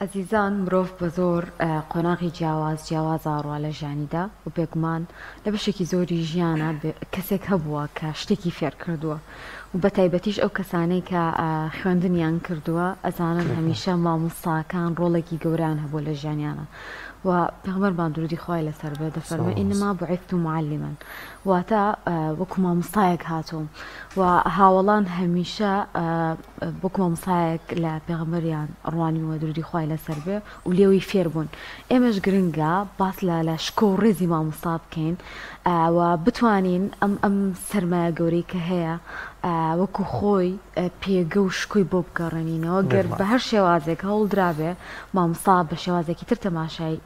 ئەزیزان مرۆڤ بە زۆر قۆناغی جیاواز جیاوازا ڕوا لە ژیانیدا و بێگومان لە بەشێکی زۆری ژیانا کەسێک هەبووە کە شتێکی فێر کردووە و بە تایبەتیش ئەو کەسانەی کە خوێندنیان کردووە ئەزانن هەمیشە مامۆستاکان ڕۆڵێکی گەورەیان هەبووە لە ژیانیانە و پێغەمبەرمان درودی خوای لەسەر بێ دەفەرموێ انما بعثت معلما واتە وەکو مامۆستایەک هاتووم و هاوەڵان هەمیشە وەکو مامۆستایەک لە پێغەمبەریان ڕوانیوە درودی خوای لەسەر بێ و لێوەی فێر بوون ئێمەش گرنگە باس لە لە شکۆ و ڕێزی مامۆستا بکەین و بتوانین ئەم ئەم سەرمایە گەورەی کە هەیە وەکو خۆی پێگە و شکۆی بۆ بگەڕێنینەوە گەر بە هەر شێوازێک هەوڵدرابێ مامۆستا بە شێوازێکی تر تەماشای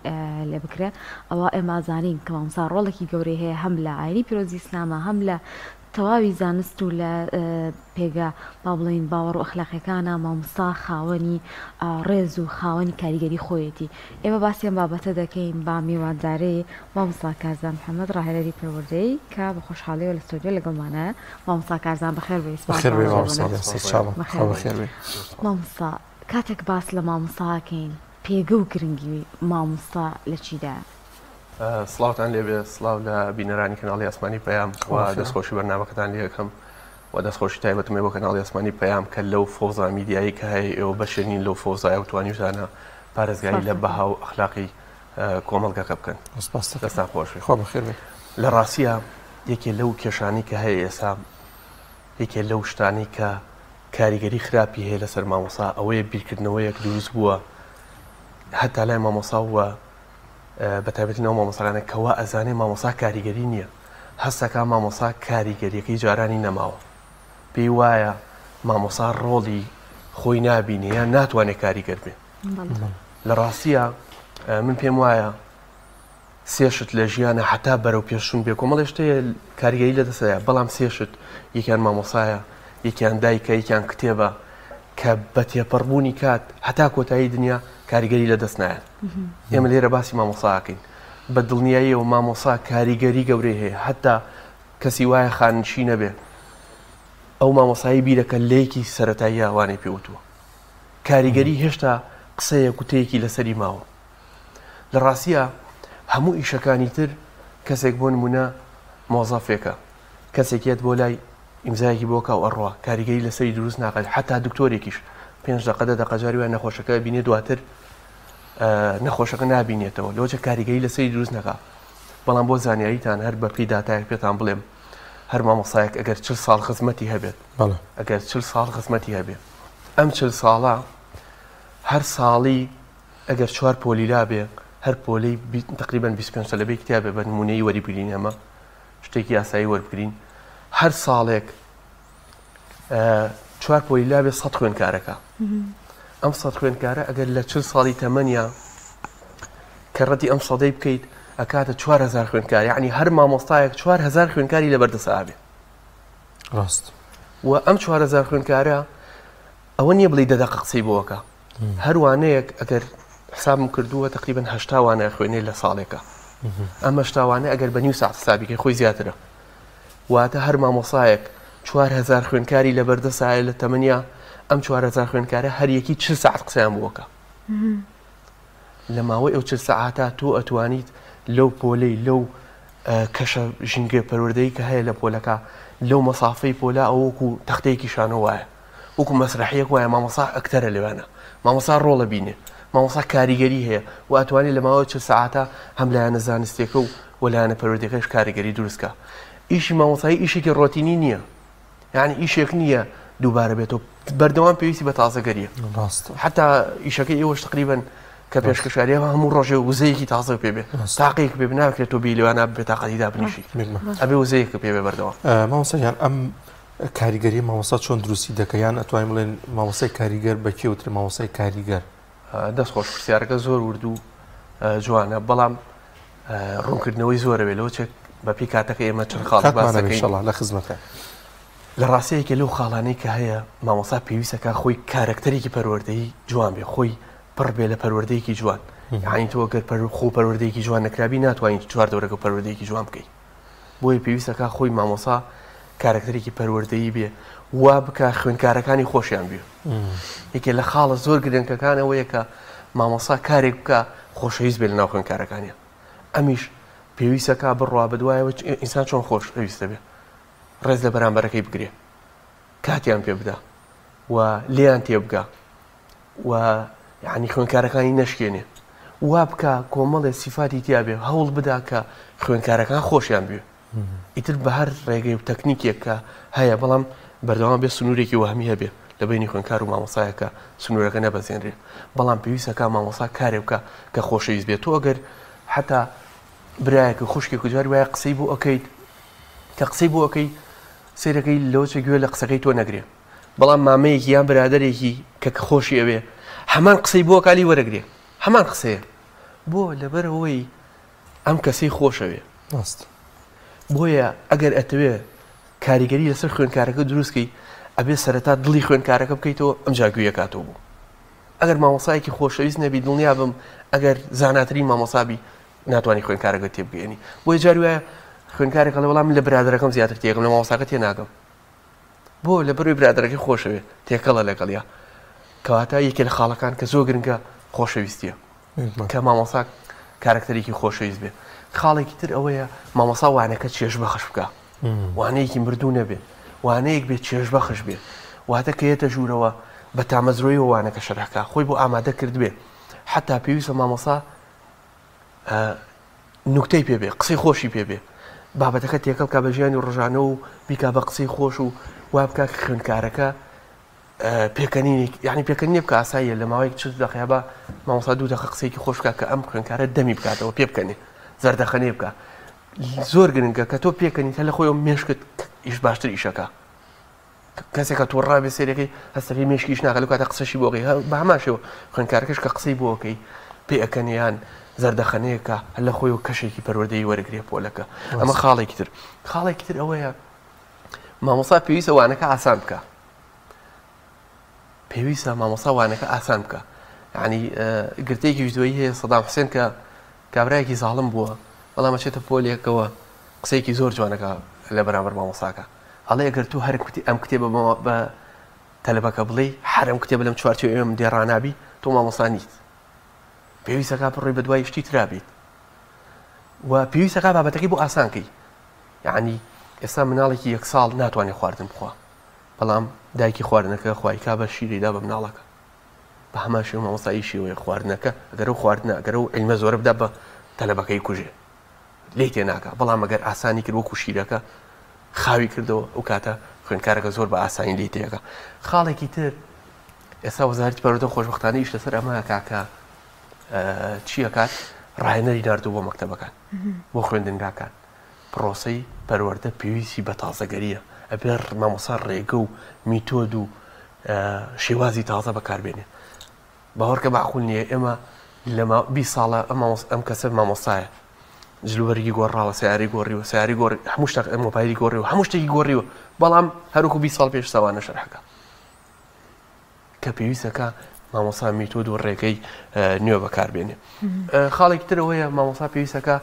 لێ بکرێ ئەوە ئێمە زانین کە مامۆستا ڕۆڵێکی گەورەی هەیە هەم لە ئاینی پیرۆزی ئیسلامە هەم لە تەواوی زانست و لە پێگە با بڵێین باوەڕ و ئەخلاقیەکانە مامۆستا خاوەنی ڕێز و خاوەنی کاریگەری خۆیەتی ئێمە باسی ئەم بابەتە دەکەین بە میوانداری مامۆستا کارزان محەمەد ڕاهێنەری پەروەردەیی کە بە خۆشحاڵیەوە لە ستۆدیۆ لەگەڵمانایە مامۆستا کارزان بەخێر بێی سپاس بەخێر بێی بۆ مامۆستا ئامادەبوونت. سەرچاوم بەخێر خوا بێی بەخێر بێی. مامۆستا کاتێک باس لە مامۆستا ئەکەین پێگە و گرنگی مامۆستا لە چیدایە؟ سڵاوتان لێبێ سڵاو لە بینەرانی کەناڵی ئاسمانی پەیام و دەستخۆشی بەرنامەکەتان لێ ئەکەم و دەستخۆشی تایبەتم بۆ کەناڵی ئاسمانی پەیام کە لەو فەوزا میدیایی کە هەیە ئێوە بەشێک نین لەو فەوزایە و توانیوتانە پارێزگاری لە بەها و ئەخلاقی کۆمەڵگەکە بکەن. دەستان خۆش بێ. خوا بەخێر بێ. لە ڕاستیە یەکێ لەو کێشانەی کە هەیە ئێستا یەکێ لەو شتانەی کە کاریگەری خراپی هەیە لەسەر مامۆسا ئەوەیە بیرکردنەوەیەک دروست بووە هەتا لای مامۆسا و بە تایبەتی ناو مامۆستاکانە کە وا ئەزانێ مامۆستا کاریگەری نییە هەستەکا مامۆستا کاریگەریەکەی جارانی نەماوە پێی وایە مامۆستا ڕۆڵی خۆی نابینێ یان ناتوانێت کاریگەر بێ لە ڕاستیە من پێم وایە سێشت لە ژیانە حتا بەرەو پێشون بێ کۆمەڵی شتەیە کاریگەری لە دەسەیە بەڵام سێشت یەکیان مامۆسایە یەکیان دایکە یەکیان کتێبە کە بە تێپەڕبوونی کات هەتا کۆتایی دنیا کاریگەری لە دەست نایەن ئێمە لێرە باسی مامۆساکەین بە دڵنیاییەوە مامۆسا کاریگەری گەورەی هەیە حتا کەسی وایە خاننشی نەبێ ئەو مامۆسایی بیرەکە لەیەکی سەتاییە وانەی پێوتووە کاریگەری هێشتا قسەیە گوتەیەکی لەسەری ماوە لە ڕاستیە هەموو ئیشەکانی تر کەسێک بۆ نمونە مۆزەفێکە کەسێک یەت بۆ لای ئیمزایەکی بۆ کا و ئەڕوا کاریگەری لەسەری دروست ناکات حتا دکتۆرێکیش پێنج دەقە دە دەقە جاری وایە نەخۆشەکە بینێ دواتر نەخۆشەکە نابینێتەوە لەوەچە کاریگەری لەسەری دروست نەکا بەڵام بۆ زانیاریتان هەر بەپی داتایەک پێتان بڵێم هەر مامۆسایەک ئەگەر چل ساڵ خزمەتی هەبێت ئەگەر چل ساڵ خزمەتی هەبێت ئەم چل ساڵە هەر ساڵی ئەگەر چوار پۆلی لابێ هەر پۆلی تقریبا 25 تەلەبەی کتابێ بە نمونەی وەری بگرین ئەمە شتێکی یاسایی وەربگرین هەر ساڵێک چوار پۆلی لابێ سە خوێنکارەکە ئەم سە خوێنکارە ئەگەر لە چل ساڵی تەمەنیا کە ڕەتی ئەم سەدەی بکەیت ئەکاتە 4هزار خوێنکار یعنی هەر مامۆستایەک 4هزار خوێنکاری لەبەردەسە ئابێ ڕاست و ئەم 4هزار خوێنکارە ئەوە نییە بڵی دە دەقە قسەی بۆکە هەر وانەیەک ئەگەر حسابم کردووە تقریبا هەشتا وانە خوێنێ لە ساڵێکە ئەم هەشتا وانە ئەگەر بە نیو ساعت حسابیکەی خۆی زیاترە واتە هەر مامۆسایەک 4هزار خوێنکاری لەبەردەسایە لە تەمەنیا ئەم 4هزار خوێنکارە هەر یەکی چ ساعت قسەیان بووەکە لە ماوەی ئەو چل سەعاتە تۆ ئەتوانیت لەو پۆلەی لەو کەشە ژینگە پەروەردەیی کە هەیە لە پۆلەکە لەو مەسافەی پۆلە ئەو وەکو تەختەیەکی شانۆ وایە وەکو مەسرحیەک وایە مامۆسا ئەکتەرە لەوانە مامۆسا ڕۆڵە بینێ مامۆسا کاریگەری هەیە و ئەتوانێت لە ماوەی چل سەعاتە هەم لایەنە زانستیەکە و و لایەنە پەروەردەکەش کاریگەری دروستکە ئیشی مامۆسایی ئیشێکی ڕۆتینی نییە یعنی ئیشێک نییە دووبارە بێتەوە بەردەوام پێویستی بە تازەگەریە ڕاستە حتا ئیشەکەی ئێوەش تقریبن کە پێشکەشکاریە هەموو ڕۆژێ وزەیەکی تازە پێ بێ تاقێک پێ ناکرێت تۆ بی لەوانە بێ تاقەتی دابنیشی ئەبێ وزەیەک پێ بێ بەردەوام مامۆستا گیان ئەم کاریگەری مامۆستا چۆن دروستی دەکە یان ئەتوانین بڵێن مامۆستای کاریگەر بە کێ وترێ مامۆستای کاریگەر؟ دەست خۆش پرسیارەکە زۆر ورد و جوانە بەڵام ڕوونکردنەوەی زۆرەوێ لەوە چێک بەپی کاتەکە ئێمە چەند خاڵ باس دەکەین لە خزمەتە لە ڕاستەیەکە لەو خاڵانەی کە هەیە مامۆستا پێویستەکە خۆی کارەکتەرێکی پەروەردەیی جوان بێ خۆی پڕ بێ لە پەروەردەیەکی جوان یعنی تۆ گەر خۆ پەروەردەیەکی جوان نەکرابی ناتوانیت چوار دەورەکە پەروەردەیەکی جوان بکەیت بۆیە پێویستەکە خۆی مامۆسا کارەکتەرێکی پەروەردەیی بێ وا بکە خوێندکارەکانی خۆشیان بێ یەکێ لە خاڵە زۆر گرنگەکان ئەوەیە کە مامۆستا کارێک بکا خۆشەویست بێ لەناو خوێندکارەکانیا. ئەمیش پێویستەکا بڕوا بەدوایەوە ئینسان چۆن خۆشەویست دەبێ؟ ڕێز لە بەرامبەرەکەی بگرێ، کاتیان پێ بدا و لێیان تێبگا و یعنی خوێندکارەکانی نەشکێنێ. وا بکا کۆمەڵێ سیفاتی تیا بێ، هەوڵ بدا کە خوێندکارەکان خۆشیان بوێ. ئیتر بە هەر ڕێگەی و تەکنیکێک کە هەیە، بەڵام بەردەوام بێ سنوورێکی وەهمی هەبێ لە بەینی خوێندکار و مامۆستایەک کە سنوورەکە نەبەزێنرێ. بەڵام پێویستە کە مامۆستا کارێ بکا کە خۆشەویست بێت. تۆ ئەگەر حەتا برایەک و خوشکێک و جاری وایە قسەی بۆ ئەکەیت، کە قسەی بۆ ئەکەی سەیرەکەی لەوە چێ گوێ لە قسەکەی تۆ نەگرێ، بەڵام مامەیەکی یان برادەرێکی کە خۆشی ئەوێ هەمان قسەی بۆ ئەکا لێی وەرەگرێ، هەمان قسەیە. بۆ؟ لەبەرئەوەی ئەم کەسەی خۆشەوێ. ڕاست. بۆیە ئەگەر ئەتەوێ کاریگەری لەسەر خوێندکارەکە دروست کەی ئەبێ سەرەتا دڵی خوێندکارەکە بکەیتەوە ئەمجا گوێیەکاتەوە بوو. ئەگەر مامۆسایەکی خۆشەویست نەبی دڵنیا بم ئەگەر زاناترین مامۆسا بی ناتوانانی خوێندکارەکە تێبگەێنی. بۆیە جاری وایە خوێندکارێک ئەڵێ وەڵام من لە برادەرەکەم زیاتر تێگەم لە مامۆساکە تێناگەم. بۆ؟ لەبەرئەوەی برادەرەکەی خۆشەوێ تێکەڵە لەگەڵیا. کەواتە یەکێ لە خاڵەکان کە زۆر گرنگە خۆشەویستیە. کە مامۆستا کارەکتەرێکی خۆشەویست بێ. خاڵێکی تر ئەوەیە مامۆستا وانەکە چێژبەخش بکا، وانەیەکی مردوو نەبێ، وانەیەک بێ چێژبەخش بێ، واتە کە یەتە ژوورەوە بە تامەزرۆیەوە وانەکە شەرح کا، خۆی بۆ ئامادە کردبێ. حەتا پێویستە مامۆستا نوکتەی پێ بێ، قسەی خۆشی پێ بێ، بابەتەکە تێکەڵ کا بە ژیانی ڕۆژانە و بیکا بە قسەی خۆش و وا بکا کە خوێندکارەکە پێکەنینێک یعنی پێکەنینێ بکە ئاساییە لە ماوەیەک چ دەقەیە با مامۆستا دوو دەقە قسەیەکی خۆش بکە کە ئەم خوێندکارە دەمی بکاتەوە پێ بکەنێ زەردەخەنەی بکە زۆر گرنگە کە تۆ پێکەنیت هەر لە خۆی مێشکت ئیش باشتر ئیشەکە کەسێک کە تووڕا بێ سێرەکەی هەستەکەی مێشکیش ناکە لەو کاتە قسەشی بۆ ئەکەی بە هەمان شێوە خوێندکارەکەش کە قسەی بۆ ئەکەی پێ ئەکەنێ یان زەردەخەنەیەکە هەر لە خۆی و کەشێکی پەروەردەیی وەرەگرێ پۆلەکە ئەمە خاڵێکی تر خاڵێکی تر ئەوەیە مامۆستا پێویستە وانەکە ئاسان بکە پێویستە مامۆستا وانەکە ئاسان بکە یعنی گرتەیەکی ڤیدیۆیی هەیە سەدام حوسێن کە کابرایەکی زاڵم بووە بەڵام ئەچێتە پۆلێکەوە قسەیەکی زۆر جوانەکە لە بەرامبەر مامۆستاکە ئەڵێ ئەگەر تۆ هەر ئەم کتێبە بە تەلەبەکە بڵێی هەر ئەم کتێبە لەم چوارچێوەی ئەم دێڕانابی تۆ مامۆستا نیت پێویستەکە بڕۆی بە دوای شتی ترا بیت و پێویستەکە بابەتەکەی بۆ ئاسانکەی یعنی ئێستا مناڵێکی یەک ساڵ ناتوانێت خواردن بخوا بەڵام دایکی خواردنەکە خوایکا بە شیری دا بە مناڵەکە بە هەمان شێوە مامۆستا ئیشی ئەوەیە خواردنەکە ئەگەر ئەو خواردنە ئەگەر ئەو عیلمە زۆرە بدا بە تەلەبەکەی کوژێ لێی تێناگا بەڵام ئەگەر ئاسانی کرد وەکو شیرەکە خاوی کردەوە ئەو کاتە خوێندکارەکە زۆر بە ئاسانی لێی تێگا خاڵێکی تر ئێستا وەزارەتی پەروەردە خۆشبەختانە ئیش لەسەر ئەمە ئەکا کە چی ئەکات ڕاهێنەری ناردوو بۆ مەکتەبەکان بۆ خوێندنگاکان پڕۆسەی پەروەردە پێویستی بە تازەگەرییە، ئەبێ مامۆستا ڕێگە و میتۆد و شێوازی تازە بەکاربێنێ. باوەڕکە مەعقول نییە ئێمە لە 20 ساڵە ئەم کەسە مامۆستایە جلوبەرگی گۆڕاوە سیاری گۆڕیوە سیاری گۆڕی هەموو شتێک مۆبایلی گۆڕیوە هەموو شتێکی گۆڕیوە بەڵام هەروکو 20 ساڵ پێش ساوانە شەرحەکە کە پێویستەکە مامۆستا میتۆد و ڕێگەی نوێ بەکاربێنێ خاڵێکی تر ئەوەیە مامۆستا پێویستەکە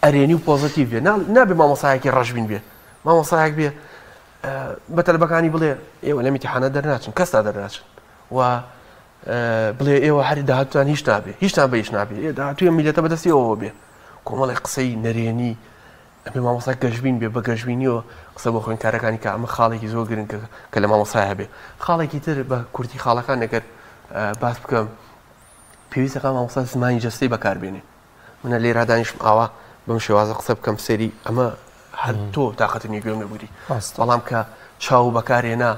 ئەرێنی و پۆزەتیڤ بێ نابێ مامۆسایەکی ڕەشبین بێ مامۆسایەک بێ بە تەلبەکانی بڵێ ئێوە لە میتیحانە دەرناچن کەستا دەرناچن و بڵێ ئێوە هەر داهاتوان هیچ نابێ هیچتان بە هیچ نابێ داهاتووی میلەتە بەدەستی ئەوەوە بێ کۆمەڵی قسەی نەرێنی ئەبێ مامۆستا گەشبین بێ، بە گەشبینیەوە قسە بۆ خوێندکارەکانی کە ئەمە خاڵێکی زۆر گرنگە کە لە مامۆستا هەبێ. خاڵێکی تر بە کورتی خاڵەکان ئەگەر باس بکەم پێویستەکە مامۆستا زمانی جەستەی بەکاربێنێ. منە لێرا دانیشم ئاوا بەم شێوازە قسە بکەم سەیری ئەمە هەر تۆ تاقەتت نییە گوێم لێ بگری بەڵام کە چاو بەکارهێنا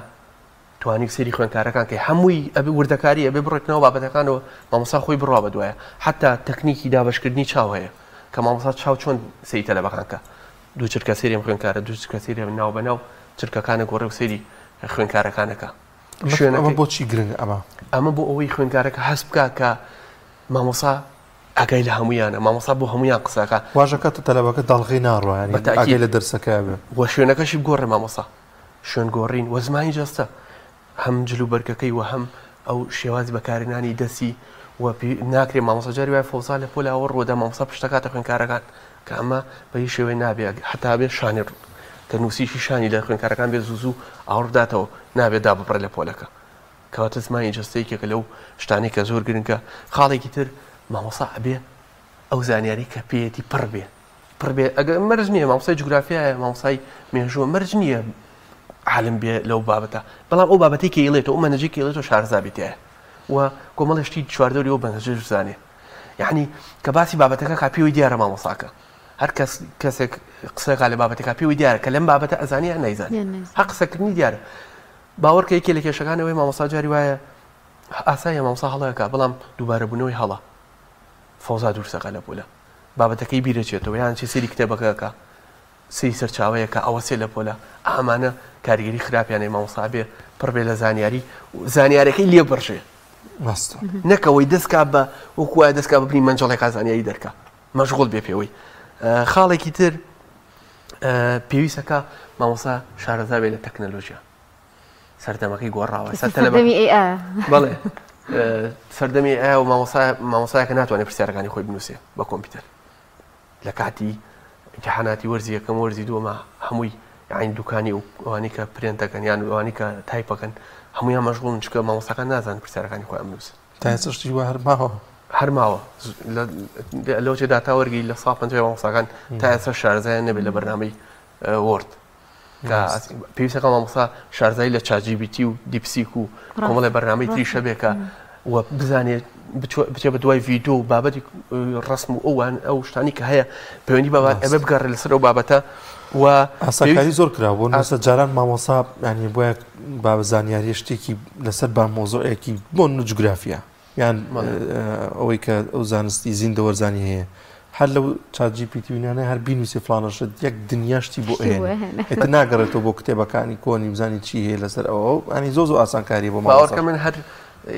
توانی سەیری خوێندکارەکان کەی هەمووی ئەبێ وردەکاری ئەبێ بڕێت ناو بابەتەکانەوە مامۆستا خۆی بڕوا بە دوایە حتا تەکنیکی دابەشکردنی چاو هەیە کە مامۆستا چاو چۆن سەیری تەلەبەکان کە دوو چرکە سەیری ئەم خوێندکارە دوو چرکە سەیری ئەم ناو بە ناو چرکەکانە گۆڕێ و سەیری خوێندکارەکانەکە ئەمە شوێنەکەی بۆچی گرنگە ئەمە ئەمە بۆ ئەوەی خوێندکارەکە هەست بکا کە مامۆستا ئاگای لە هەمویانە مامۆستا بۆ هەمویان قسەکە واژەکە تەلەبەکە داڵغەی ناڕوا یانی بە تاکید ئاگای لە دەرسەکە بێ و شوێنەکەشی بگۆڕێ مامۆستا شوێن گۆڕین و زمانی جەستە، هەم جل و بەرگەکەی و هەم ئەو شێوازی بەکارهێنانی دەستی و ناکرێ مامۆستا جاری وایە فەوزا لە پۆلا ئەوە ڕووەدا مامۆستا پشت دەکاتە خوێندکارەکان کە ئەمە بە هیچ شێوەیە نابێ هەتا بێ شانی کە نووسیشی شانی لە خوێندکارەکان بێ زوو زوو ئاوڕ بداتەوە نابێ داببڕێ لە پۆلەکە. کەواتە زمانی جەستە یەکێکە لەو شتانەی کە زۆر گرنگە. خاڵێکی تر مامۆستا ئەبێ ئەو زانیاری کە پێیەتی پڕ بێ پڕ بێ ئەگەر مەرج نییە مامۆستای جوگرافیایە مامۆستای مێژووە مەرج نییە عالم بێ لەو بابەتە بەڵام ئەو بابەتی کە ئیڵێتەوە ئەو مەنهەجەی کە ئیڵێتەوە شارەزا بێ تیایە و کۆمەڵێ شتی چواردەوری ئەو مەنهەجەش بزانێ یعنی کە باسی بابەتەکە کا پێوەی دیارە مامۆستاکە هەر کەس کەسێک قسەکە لە بابەتەکە پێوەی دیارە کە لەم بابەتە ئەزانی یان نایزانێ هەر قسەکردنی دیارە باوەڕکە یەکێ لە کێشەکان ئەوەی مامۆستا جاری وایە ئاساییە مامۆستا هەڵەکە بەڵام دووبارەبوونەوەی هەڵە فەوزا دروستەکە لە پۆلە بابەتەکەی بیرەچێتەوە یان چی سەیری کتێبەکەکە سەیری سەرچاوەیەکە ئەوە سێ لە پۆلە ئامانە کاریگەری خراپیان هەیە مامۆستا بێ پڕ بێ لە زانیاری زانیارەکەی لێ بڕژێ ڕاستە نەکەوەی دەستکا بە وەکو وایە دەستکا بە بنی مەنجەڵێکا زانیاری دەرکا مەشغوڵ بێ پێوەی خاڵێکی تر پێویستەکە مامۆستا شارەزا بێ لە تەکنەلۆژیا سەردەمەکەی گۆڕاوە سەردەمی AI بەڵێ سەردەمی AI و مامۆستا مامۆستایەکە ناتوانێت پرسیارەکانی خۆی بنووسێ بە کۆمپیوتەر لە کاتی امتحاناتی وەرزی یەکەم وەرزی دووەمە هەمووی یعنی دوکانی و ئەوانی کە پرێنتەکەن یان ئەوانی کە تایپەکەن هەمویان مەشغوڵن چکە مامۆستاکان نازان پرسیارەکانی خۆیان بنووسن تا ئێستا شتی وا هەر ماوە هەر ماوە لەو چێ داتا وەرگی لە سا پەنجای مامۆستاکان تا ئێستا شارەزایان نەبێت لە بەرنامەی Word کە پێویستەکە مامۆستا شارزایی لە ChatGPT و DeepSeek و کۆمەڵی بەرنامەی تریش هەبێ کە و بزانێت بچێ بە دوای ڤیدیۆ و بابەتی ڕسم و ئەوان ئەو شتانی کە هەیە پەیوەندی بە ئەبێ بگەڕێ لەسەر ئەو بابەتە و ئاسانکاری زۆر کرا بۆ نووسە جاران مامۆسا ینی بۆیە بابە زانیاری شتێکی لەسەر با مۆزۆیەکی بۆ جوگرافیا یان ئەوەی کە ئەو زانستی زیندەوەرزانی هەیە هەر لەو ChatGPT وینانە هەر بینوسی فلانە شت یەک دنیا شتی بۆ ئەهێنێ ئیتر ناگەڕێتەوە بۆ کتێبەکانی کۆنی بزانی چی هەیە لەسەر ئەوە ئەنی زۆ زۆ ئاسانکاری بۆ باوەڕکە من هەر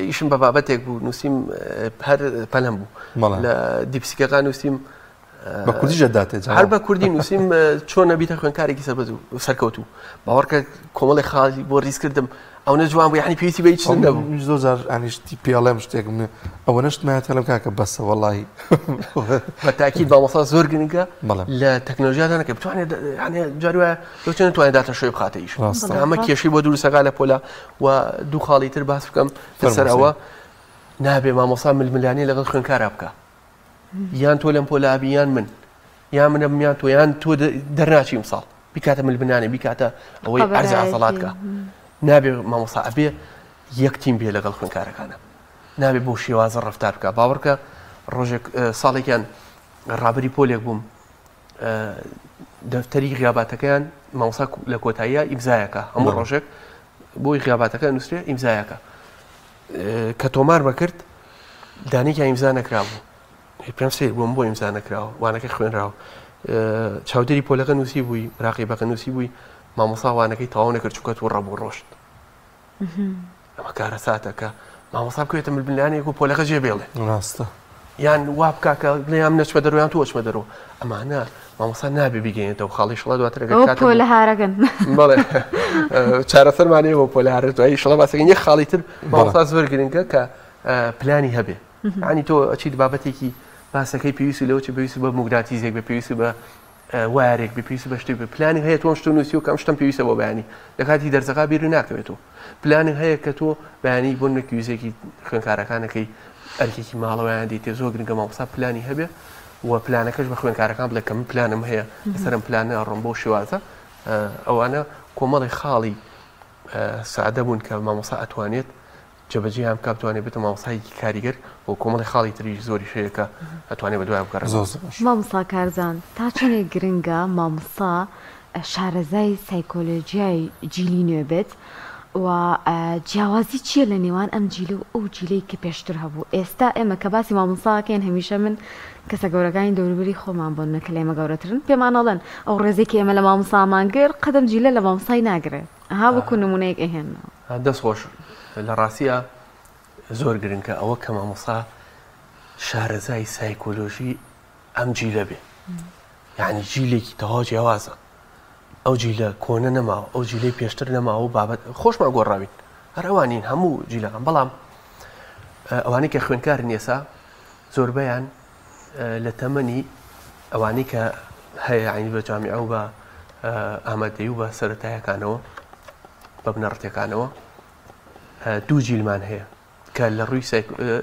ئیشم بە بابەتێک بوو نووسیم هەر پەلەم بوو لە DeepSeek ەکان نووسیم بە کوردیش دەداتێ هەر بە کوردی نووسیم چۆن نەبیتە خوێندکارێکی سەرکەوتوو باوەڕکە کۆمەڵی خاڵی بۆ ریز کردم ئەوەنە جوان بوو یعنی پێویستی بە هیچ نەبوو زۆر جار ئەنی شتی پێڵێم شتێکم ئەوە نەشتمایە تێڵم کاکە بەسە وەڵی بە تاکید مامۆستا زۆر گرنگە لە تەکنۆلۆژیادا نەکە بتوانێت یعنی جاری وایە لۆ چۆن نتوانێت data show ی بخاتە ئیش ئەمە کێشەی بۆ دروستەکە لە پۆلا و دوو خاڵی تر باس بکەم لەسەر ئەوە نابێ مامۆستا ململانێ لەگەڵ خوێندکارا بکە یان تۆ لەم پۆلە ئەبی یان من یان منە یان تۆ یان تۆ دەرناچی ئمساڵ بیکاتە ململانێ بیکاتە ئەوەی عەرز عەزەڵات کە نابێ مامۆستا ئەبێ یەک تیم بێ لەگەڵ خوێندکارەکانە نابێ بۆ شێوازە ڕفتار بکە باوەڕکە ڕۆژێک ساڵێکیان ڕابری پۆلێک بووم دەفتەری غیاباتەکەیان مامۆستا لە کۆتاییە ئیمزایەکە هەموو ڕۆژێک بۆی غیاباتەکە نووسێ ئیمزایەکە کە تۆمار بەکرد دانێکیان ئیمزا نەکرابوو پێم سیر بووم بۆ ئیمزا نەکراوە وانەکە خوێنراوە چاودێری پۆلەکە نووسی بووی راقیبەکە نووسی بووی مامۆسا وانەکەی تەواو نەکرد چونکە تووڕە بوو ڕۆشت ئەمە کارەساتە کە مامۆسا بکەوێتە ململانێک و پۆلەکە جێ بێڵێ ڕاستە یان وا بکا کە بڵێ یان نەچمە دەرەوە یان تۆ ئەچمە دەرەوە ئەمانە مامۆستا نابێ بیگەێنێتەوە خاڵی شڵە دواتر ئەگەر کاتە پۆلە هارەکەن بەڵێ چارەسەرمان هەیە بۆ پۆلە هارە دوایی شڵە باسەکەین یەک خاڵی تر مامۆستا زۆر گرنگە کە پلانی هەبێ ینی تۆ ئەچیت بابەتێکی باسەکەی پێویستی لەوە چی پێویستی بە موگناتیزێک بە پێویستی بە وایەرێک بێ پێویستی بە شتێک بێ پلانی هەیە تۆ شتو نووسیوە کە ئەم شتەم پێویستە بۆ بەیانی لە کاتی دەرسەکە بیری ناکەوێتەوە پلانی هەیە کە تۆ بەیانی بۆ نمونە quiz ێکی خوێندکارەکانەکەی ئەرکێکی ماڵەوەیان دیتێ زۆر گرنگە مامۆستا پلانی هەبێ و پلانەکەش بە خوێندکارەکان بڵێ کە من پلانم هەیە لەسەرم پلانە ڕۆم بۆ شێوازە ئەوانە کۆمەڵی خاڵی سادە بوون کە مامۆستا ئەتوانێت جێبەجێیان بکا بتوانێت بێتە مامۆستایەکی کاریگەر و کۆمەڵی خاڵی تریش زۆریش هەیە کە ئەتوانێت بەدوایان بگەڕێت. زۆر زۆر باش. مامۆستا کارزان تا چەنێک گرنگە مامۆستا شارەزای سایکۆلۆجیای جیلی نوێ بێت و جیاوازی چیە لە نێوان ئەم جیلە و ئەو جیلەی کە پێشتر هەبوو ئێستا ئێمە کە باسی مامۆستا ئەکەین هەمیشە من کەسە گەورەکانی دەوروبەری خۆمان بۆ نمونە کە لە ئێمە گەورەترن پێمان ئەڵێن ئەو ڕێزەی کە ئێمە لە مامۆستامان گرت قەد ئەم جیلە لە مامۆستای ناگرێت ئەها وەکو نمونەیەک ئەهێنمەوە. دەست خۆش لە ڕاستیا زۆر گرنگە ئەوە کە مامۆستا شارەزای سایکۆلۆژی ئەم جیلە بێ یعنی جیلێکی تەواو جیاوازە ئەو جیلە کۆنە نەماوە ئەو جیلەی پێشتر نەماوە و بابەت خۆشمان گۆڕاوین هەر ئەوانین هەموو جیلەکان بەڵام ئەوانەی کە خوێنکارن ئێسا زۆربەیان لە تەمەنی ئەوانەی کە هەیە یعنی بە جامیعە و بە ئامادەی و بە سەرەتایەکانەوە بە بنەڕەتەکانەوە. دوو جیلمان هەیە کە لە ڕووی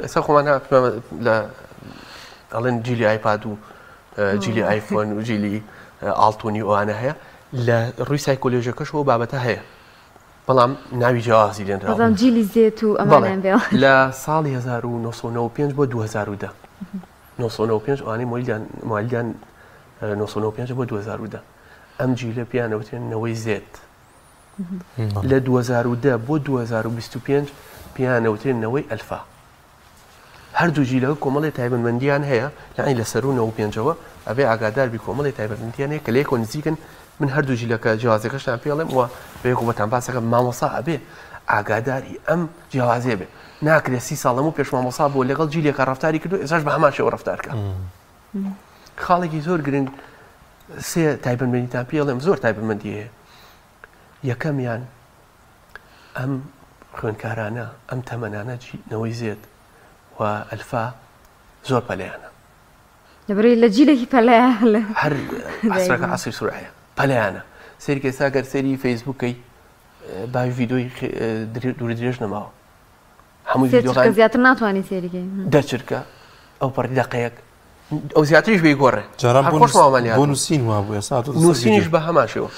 ئێستا خۆمان لە ئەڵێن جیلی ئایپاد و جیلی ئایفۆن و جیلی ئاڵتونی ئەوانە هەیە لە ڕووی سایکۆلۆژیەکەشەوە بابەتە هەیە بەڵام ناوی جیاوازی لێنراوە. بەڵام جیلی زێت و ئەمانیان بێ. لە ساڵی 1995 بۆ 2010 995 ئەوانەی مۆلیدان موالیدان 995 بۆ 2010 ئەم جیلە پێیان ئەوترێن نەوەی زێت. لە 2010 بۆ 2025 پێیان ئەوترێن نەوەی ئەلفا. هەردوو جیلەکە کۆمەڵێ تایبەتمەندیان هەیە یانی لە سەروو 95ەوە ئەبێ ئاگادار بی کۆمەڵێ تایبەتمەندیان هەیە کە لەیەکەوە نزیکن من هەردوو جیلەکە جیاوازەکەشتان پێ ئەڵێم و بەیەکەوە بەتان باس ئەکەم مامۆستا ئەبێ ئاگاداری ئەم جیاوازیە بێ ناکرێ سی ساڵ لەمەو پێش مامۆستا بووە لەگەڵ جیلێکا ڕەفتاری کردو ئێستاش بە هەمان شێوە ڕەفتار کە خاڵێکی زۆر گرنگ سێ تایبەتمەندیتان پێ ئەڵێم زۆر تایبەتمەندی هەیە یەکەمیان ئەم خوێندکارانە ئەم تەمەنانە نەوەی زێد و ئەلفا زۆر پەلەیانە. لەبەرئەوەی لە جیلێکی پەلەیە لە هەر عەسرەکە عەسری سورعەیە پەلەیانە سەیری کە ئێستا گەر سەیری فەیسبووک کەی باوی ڤیدیۆی دوور درێژ نەماوە هەمووی ڤیدیۆکان زیاتر ناتوانانی سەیری کەی دە چرکە ئەو پەڕی دەقەیەک ئەو زیاتریش بیگۆڕێ جاران بۆ نووسین وابوو ئێستا نووسینیش بە هەمان شێوە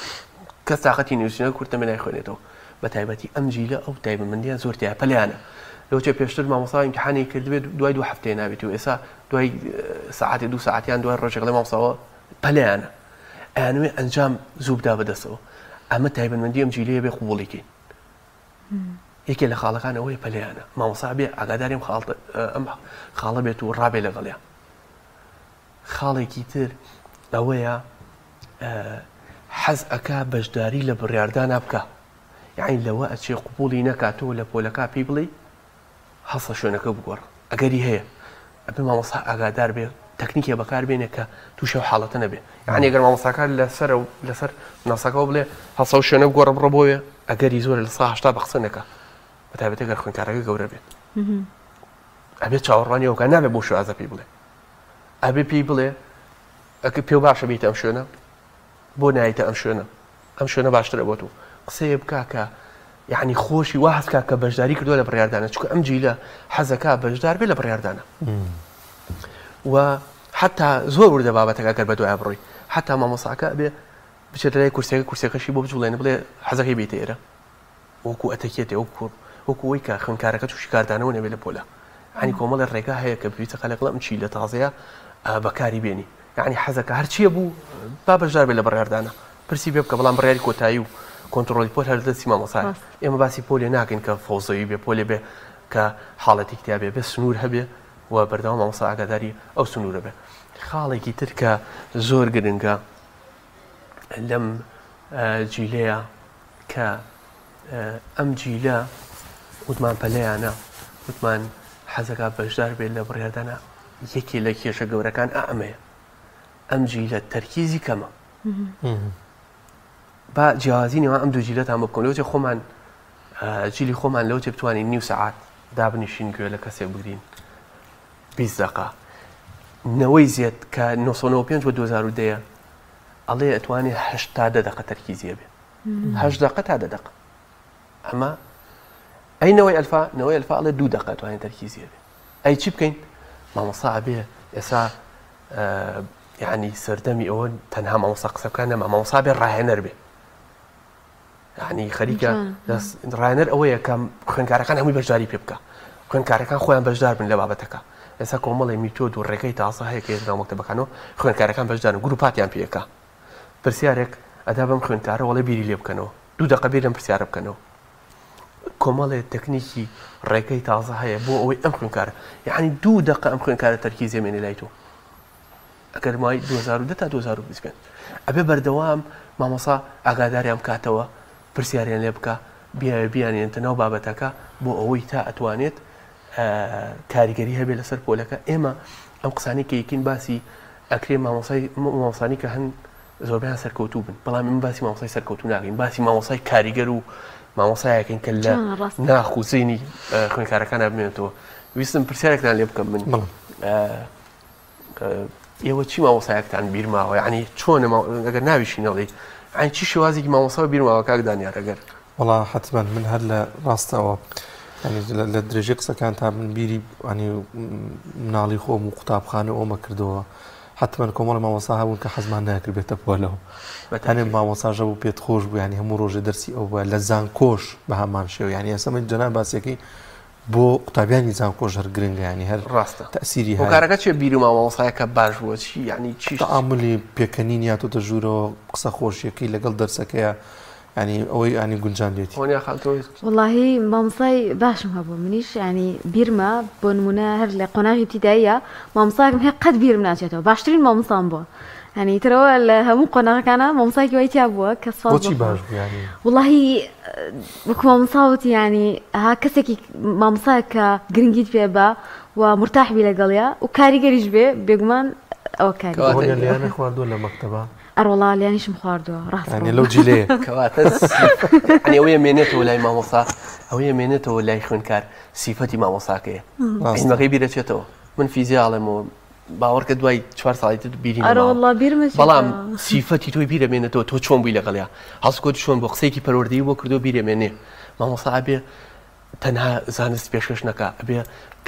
کەس تاقەتی نووسینە کورتە مێ نایخوێنێتەوە بە تایبەتی ئەم جیلە ئەو تایبەتمەندیان زۆر تیا پەلیانە لەوچێ پێشتر مامۆستا ئیمتحانی کردبێت دوای دوو هەفتەیە نابێت و ئێستا دوای سەعاتێ دوو سەعاتیان دوای ڕۆژێک ڵێ مامۆستاوە پەلیانە ئەیانوێ ئەنجام زوو بدا بەدەستەوە ئەمە تایبەتمەندی ئەم جیلەیە بێ قوبوڵی کەین یەکێ لە خاڵەکان ئەوەیە پەلەیانە مامۆستا بێ ئاگاداری ئەم خاڵ ئەم خاڵە بێت و ڕابێ لەگەڵیان خاڵێکی تر ئەوەیە حەز ئەکا بەشداری لە بڕیاردانا بکا یعنی لەوە ئەچێ قوبوڵی نەکاتەوە لە پۆلەکە پێی بڵێ هەڵسە شوێنەکە بگۆڕە ئەگەری هەیە ئەبێ مامۆستا ئاگادار بێ تەکنیکێ بەکار بێنێ کە تووشی ئەو حاڵەتە نەبێ یعنی ئەگەر مامۆستاکە لەسەر و لەسەر ناسەکەەوە بڵێ هەڵسە و شوێنە بگۆڕە بڕۆ بۆیە ئەگەری زۆرە لە 80 بە قسە نەکا بە تایبەتی گەر خوێندکارەکە گەورە بێت ئەبێ چاوەڕوانی ئەو کە نابێ بۆ شێوازە پێی بڵێ ئەبێ پێی بڵێ ئەکە پێ باشە بیتە ئەم شوێنە بۆ نایتە ئەم شوێنە ئەم شوێنە باشترە بۆ تۆ قسەیە بکا کە یعنی خۆشی وا هەست کا کە بەشداری کردووە لە بڕیاردانە چونکە ئەم جیلە حەزەکا بەشدار بێ لە بڕیاردانە و حتا زۆر وردە بابەتەکە گەر بە دوای بڕۆی حتا مامۆساکە بێ بچێتە لای کورسەکە کورسەکەشی بۆ بجوڵێنە بڵێ حەزەکەی بێتە ئێرە وەکو ئەتەکێتێ وەکو وەکو ئەوەی کە خوێندکارەکە تووشی کاردانەوە نەبێت لە پۆلە یعنی کۆمەڵێ ڕێگا هەیە کە پێویستە لەگەڵ ئەم چی لە تازەیە بەکاری بێنی یعنی حەزەکە هەرچیە بوو با بەشدار بێت لە بڕیاردانە پرسی پێ بکە بەڵام بڕیاری کۆتایی و کۆنتڕۆڵی پۆل هەر دەستی مامۆستایە ئێمە باسی پۆلێ ناکەین کە فەوزەوی بێ پۆلێ بێ کە حاڵەتێک تیا بێ بێ سنوور هەبێ و بەردەوام مامۆستا ئاگاداری ئەو سنوورە بێ خاڵێکی تر کە زۆر گرنگە لەم جیلەیە کە ئەم جیلە وتمان پەلەیانە وتمان حەزەکە بەشدار بێت لە بڕیاردانە یەکێ لە کێشە گەورەکان ئەمەیە ئەم جیلە تەرکیزی کەمە با جیاوازی نێوان ئەم دوو جیلەتان بکەم لەوچێ خۆمان جیلی خۆمان لەوچێ بتوانین نیو سەعات دابنیشین گوێ لە کەسێک بگرین 20 دقە نەوەی زێت کە 1995 بۆ 2010 ئەڵێ ئەتوانێ هەشت تا دە دەقە تەرکیزی هەبێ هەشت دەقە تا دە دەقە ئەمە ئەی نەوەی ئەلفا نەوەی ئەلفا ئەڵێ دوو دەقە توانێت تەرکیزی هەبێ ئەی چی بکەین مامۆستا ئەبێ ئێسا یعنی سەردەمی ئەوە تەنها مامۆستا قسە بکە نەما مامۆستا بێ ڕاهێنەر بێ یعنی خەریکە ڕاهێنەر ئەوەیە کە خوێندکارەکان هەمووی بەشداری پێ بکە خوێندکارەکان خۆیان بەشدار بن لە بابەتەکە ئێستا کۆمەڵی میتۆد و ڕێگەی تازە هەیە کە ناو مەکتەبەکانەوە خوێندکارەکان بەشدارن گروپاتیان پێەکە پرسیارێک ئەدا بەم خوێندکارە وەڵێ بیری لێ بکەنەوە دوو دەقە بیر لەم پرسیارە بکەنەوە کۆمەڵێ تەکنیکی ڕێگەی تازە هەیە بۆ ئەوەی ئەم خوێندکارە یعنی دوو دەقە ئەم خوێندکارە تەرکیزێ مێنێ لای تۆ ئەگەر مای 2010 تا 2025 ئەبێ بەردەوام مامۆسا ئاگاداریان بکاتەوە پرسیاریان لێ بکە بیاوێ بیانێنتە ناو بابەتەکە بۆ ئەوەی تا ئەتوانێت کاریگەری هەبێت لەسەر پۆلەکە ئێمە ئەم قسانی کە یەکین باسی ئەکرێ مامۆسای مامۆسانی کە هەن زۆربیان سەرکەوتوو بن بەڵام من باسی مامۆسای سەرکەوتوو ناکەین باسی مامۆسای کاریگەر و مامۆسایەکەین کە لە ناخ و زەینی خوێندکارەکانە بمێنێتەوە ویستم پرسیارێکتان لێ بکەم من ئێوە چی مامۆسایەکتان بیر ماوە یعنی چۆنە ئەگەر ناویشی نەڵێی یعنی چی شێوازێکی مامۆسا بیر ماوە کاک دانیار ئەگەر وەڵا حەتمەن من هەر لە ڕاستەوە. یانی لە درێژەی قسەکانتا من بیری ینی مناڵی خۆم و قوتابخانە ئەومە کردەوە حتمما کۆمەڵی مامۆسا هەبوون کە حەزمان ناکرد بێتە پۆلەوە هەنێ مامۆساژە بوو پێت خۆش بوو ینی هەموو ڕۆژێ دەرسی ئەو بووە لە زانکۆش بە هەمان شێوە ینی ئێستا من جەناب باسیەکەی بۆ قوتابیانی زانکۆش هەر گرنگە ینی هەر ڕاستە تەسیری هەیە. هۆکارەکە چیە بیرو مامۆسایەکە باش بووە چی یعنی چی تەعاملی پێکەنین یاتۆتە ژوورەوە قسە خۆشیەکەی لەگەڵ دەرسەکەیە یانی ئەوەی یانی گونجاندێتی. هۆنیا خان تۆ. وەڵاهی مامۆستای باشم هەبوو منیش یانی بیرمە بۆ نمونە هەر لە قۆناغی ئیبتیداییە مامۆستایەکم هەیە قەت بیرم ناچێتەوە باشترین مامۆستام بووە یانی ترەوە لە هەموو قۆناغەکانە مامۆستایەکی وای تیا بووە کە سوپاس بۆچی بۆ خوا باش بوو یانی؟ وەڵاهی وەکو مامۆستا وتی یانی ها کەسێکی مامۆستایەک کە گرنگیت پێ با و مورتاح بی لەگەڵیا و کاریگەریش بێ بێگومان ئەوە کاریگەر هۆنیا کەواتە لێیان نەخواردووە لە مەکتەبا؟ ئەروەڵا لیانیشم خواردووە ڕاست یانی لەو جیلەیە. کەواتە یانی ئەوەیە مێنێتەوە لای مامۆستا ئەوەیە مێنێتەوە لای خوێندکار سیفەتی مامۆساکەیە عیلمەکەی بیرەچێتەوە من فیزیا ئەڵێمەوە باوەڕکە دوای چوار ساڵی تر بیری نەماوە ئەرەوەڵا بیرمەچێتەوە بەڵام سیفەتی تۆی بیرەمێنێتەوە تۆ چۆن بووی لەگەڵیا هەڵسوکەوتی چۆن بوو قسەیەکی پەروەردەیی بۆ کردووە بیرەمێنێ مامۆستا ئەبێ تەنها زانست پێشکەش نەکا، ئەبێ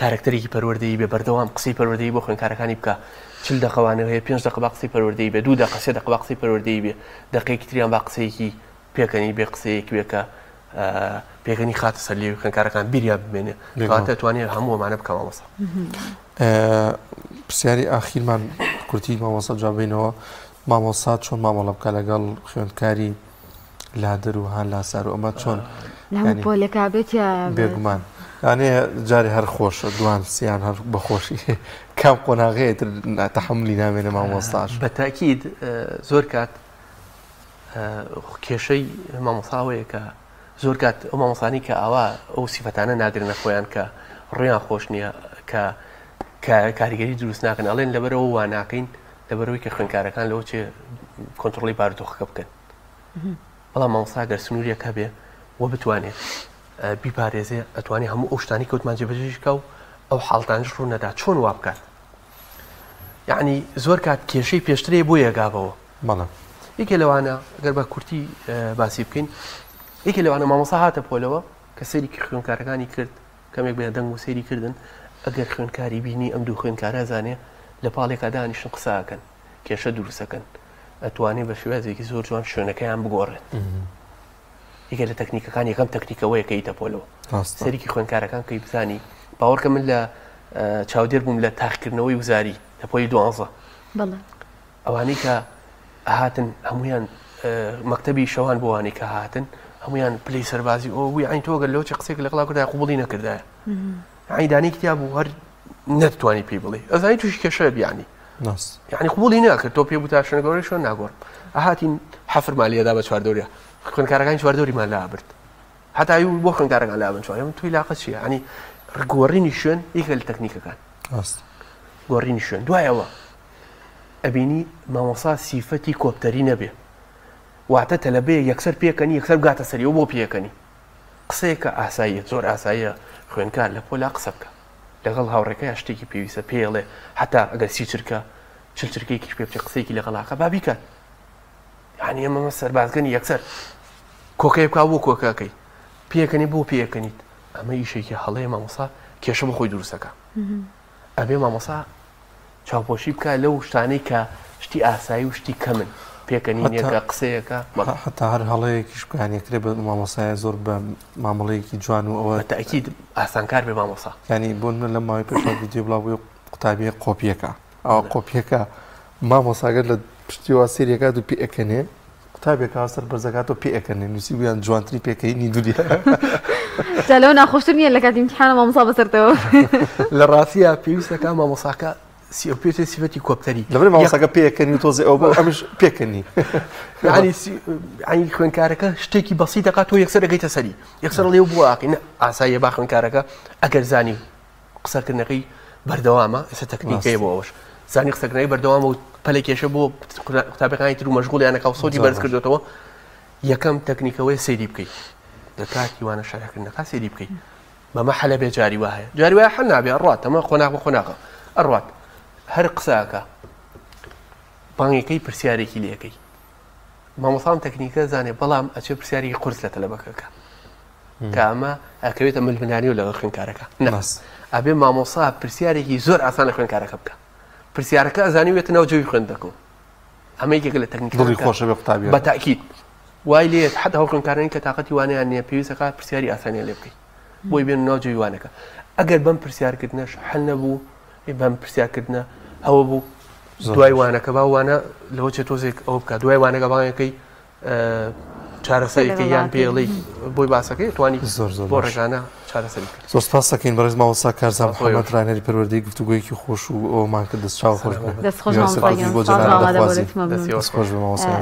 کارەکتەرێکی پەروەردەیی بێ، بەردەوام قسەی پەروەردەیی بۆ خوێندکارەکانی بکا، 40 دەقە وانە هەیە، پێنج دەقە با قسەی پەروەردەیی بێ، دوو دەقە، سێ دەقە با قسەی پەروەردەیی بێ، دەقەیەکی تریان با قسەیەکی پێکەنی بێ، قسەیەک بێ کە پێکەنی خاتە سەر لێوی خوێندکارەکان بیریان بمێنێ. کەواتە ئەتوانێ هەموو ئەمانە بکا مامۆستا. پرسیاری ئاخیرمان کورتی مامۆستا جواب بینەوە، مامۆستا چۆن مامەڵە بکا لەگەڵ خوێندکاری لادەر و هان لاسار و ئەمە چۆن لە پۆلێکا بێت یا بێگومان یانێ جارێ هەر خۆشە دوان سیان هەر بەخۆشی کام قۆناغەیە تر تەحملی نامێنێ مامۆستاش بە تاکید زۆر کات کێشەی مامۆساوەیە کە زۆر کات ئەو مامۆسانی کە ئاوا ئەو سیفەتانە ناگرنە خۆیان کە ڕویان خۆش نییە کە کاریگەری دروست ناکەن ئەڵێن لەبەرەوە وا ناکەین لەبەرەوەی کە خوێندکارەکان لەوە چێ کۆنتترۆلی بارودۆخەکە بکەن بەڵام مامۆستا گەر سنوورێک هەبێ و بتوانێت بیپارێزێ ئەتوانێ هەموو ئەو شتانی کەوتمان جێبەجێش بکا و ئەو حاڵتانش ڕوو نەدا چۆن وا بکات یعنی زۆر کات کێشەی پێشترێ بۆ یەگابەوە بەڵێ یەکێ لەوانە گەر بە کورتی باسی بکەین یەکێ لەوانە مامۆسا هاتە پۆلەوە کە سەیرێکی خوێندکارەکانی کرد کەمێک بێ دەنگ و سەیری کردن ئەگەر خوێندکاری بینی ئەم دوو خوێندکارە زانێ لە پاڵێکا دانیشن قساکەن کێشە دروستەکەن ئەتوانێ بە شێوازێکی زۆر جوان شوێنەکەیان بگۆڕێت یەکێ لە تەکنیکەکان یەکەم تەکنیکەوەیە کە ئیتە پۆلەوە سەرێکی خوێندکارەکان کەی بزانی باوەڕکە من لە چاودێر بووم لە تاقیکردنەوەی وزاری لە پۆلی دوانزە ئەوانەی کە هاتن هەمویان مەکتتەبی شەوان بۆوانی کە هاتن هەمویان پلی سەربازی ئەو بووی عین تۆگەر لەوە چ قسێک لەگەڵا کردای قوبڵی نەکردایە عین دانی کتاب و هەر نەتوانی پێی بڵێ ئەزانی تووشی کێشە بیانی یعنی قبوڵی ناکرد تۆ پێ بوتا شوێن گەورەی شوێن ناگۆڕم ئەهاتین حەفرمان لێدا بە چواردەوریا خوێندکارەکانی چواردەوریمان لا برد هەتا بۆ خوێندکارەکان لابن چوار من توی لاقە چیە ینی گۆڕینی شوێن یەکە لە تەکنیکەکان گۆڕینی شوێن دوایەوە ئەبینی مامۆسا سیفەتی کۆپتەری نەبێ واتە تەلەبەیە یەکسەر پێکەنی یەکسەر بگاتە سەریەوە بۆ پێکەنی قسەیەکە ئاساییە زۆر ئاساییە خوێندکار لە پۆلا قسە بکە لەگەڵ هاوڕێکەیا شتێکی پێویستە پێی ئەڵێ هەتا ئەگەر سی چرکە چل چرکەیەکیش پێ بچێ قسەیەکی لەگەڵاکە با بیکات یعنی ئەمە سەربازگەنی یەکسەر کۆکەی بکا بۆ کۆکەکەی پێکەنی بۆ پێکەنیت ئەمە ئیشێکی هەڵەیە مامۆسا کێشە بە خۆی دروستەکە ئەبێ مامۆسا چاوپۆشی بکا لەو شتانەی کە شتی ئاسایی و شتی کەمن، پێکەنینێکە، قسەیەکە، بەڵێ. هەتا هەر هەڵەیەکیش بکا یانی ئەکرێ بە مامۆستایە زۆر بە مامەڵەیەکی جوان و ئەوە. بە تەئکید ئاسانکار بێ مامۆستا. یانی بۆ نمونە لەم ماوەی پێشەوە ڤیدیۆ بڵاو بووی قوتابییەک قۆپییەکە ئەوە قۆپییەکە مامۆستاکە لە پشتیەوە سەیری ئەکات و پێ ئەکەنێ قوتابیەکە سەر بەرزەکاتەوە پێ ئەکەنێ نووسیبوویان جوانترین پێکەنینی دنیا. جا لەوە ناخۆشتر نییە لە کاتی ئیمتیحانە مامۆستا بەسەرتەوە. لە ڕاستیا پێویستەکە مامۆساکە پێ سیفەتی کۆپتەری لەبەر مامۆساکە پێکەنی و تۆزێ ئەو بۆ ئەمش پێکەنی. یعنی یعنی خوێندکارەکە شتێکی بەسیت دەکات تۆ یەکسەر دەگەیتە سەری یەکسەر لێو بووە ئاقی نە ئاساییە با خوێندکارەکە ئەگەر زانی قسەکردنەکەی بەردەوامە ئێستا تەکنیکەیە بۆ ئەوەش زانی قسەکردنەکەی بەردەوامە و پەلەکێشە بۆ قوتابیەکانی تر و مەشغوڵیانەکە و سەوتی بەرز کردوێتەوە یەکەم تەکنیکەوەی سەیری بکەیت لە کاتی وانە شەرحکردنەکە سەیری بکەیت بەمە حەلە بێ جاری وا هەیە جاری وایە حەل نابێ ئەڕات ئەمە قۆناغ بە قۆناغە ئەڕات هەر قسەکە بانگەکەی پرسیارێکی لەکەی مامۆسام تەکنیکە زانێ بەڵام ئەچێ پرسیاری قورس لە تەلەبەکەکە. کە ئەمە ئەکەوێتە ململانێ و لەگەڵ خوێندکارەکە نا ئەبێ مامۆسا پرسیارێکی زۆر ئاسان لە خوێندکارەکە بکە پرسیارەکە ئەزانی وێتە ناو جەوی خوێندنەکەەوە ئەمە یەکێکە لە تەکنیک دڵی خۆشە بێ قوتابیان بە تاکید وای لێت حتا ئەو خوێندکارانی کە تاقەتی وانەیان نییە پێویستەکە پرسیاری ئاسانیان لێ بکەیت بۆی بێن ناو جەوی وانەکە ئەگەر بەم پرسیارکردنەش حل نەبوو بەم پرسیارکردنە ئەوە بوو دوای وانەکە با وانە لەوە چێ تۆزێک ئەوە بکات دوای وانەکە بانگەکەی چارەسەریکە یان پێڵی بۆی باسەکەی توانی زۆر زۆر بۆ ڕێگانە چارەسەری کرد زۆر سپاس دەکەین بەڕێز مامۆستا کارزان محەممەد ڕاهێنەری پەروەردەی گفتوگۆیەکی خۆش و ئەومان کرد دەست چاو خۆش بێ دەست خۆش مامۆستا گیان بۆ سپاس جەنابت ئامادە دەخوازین بوونت مەمنون دەست خۆش بێ مامۆستا گیان.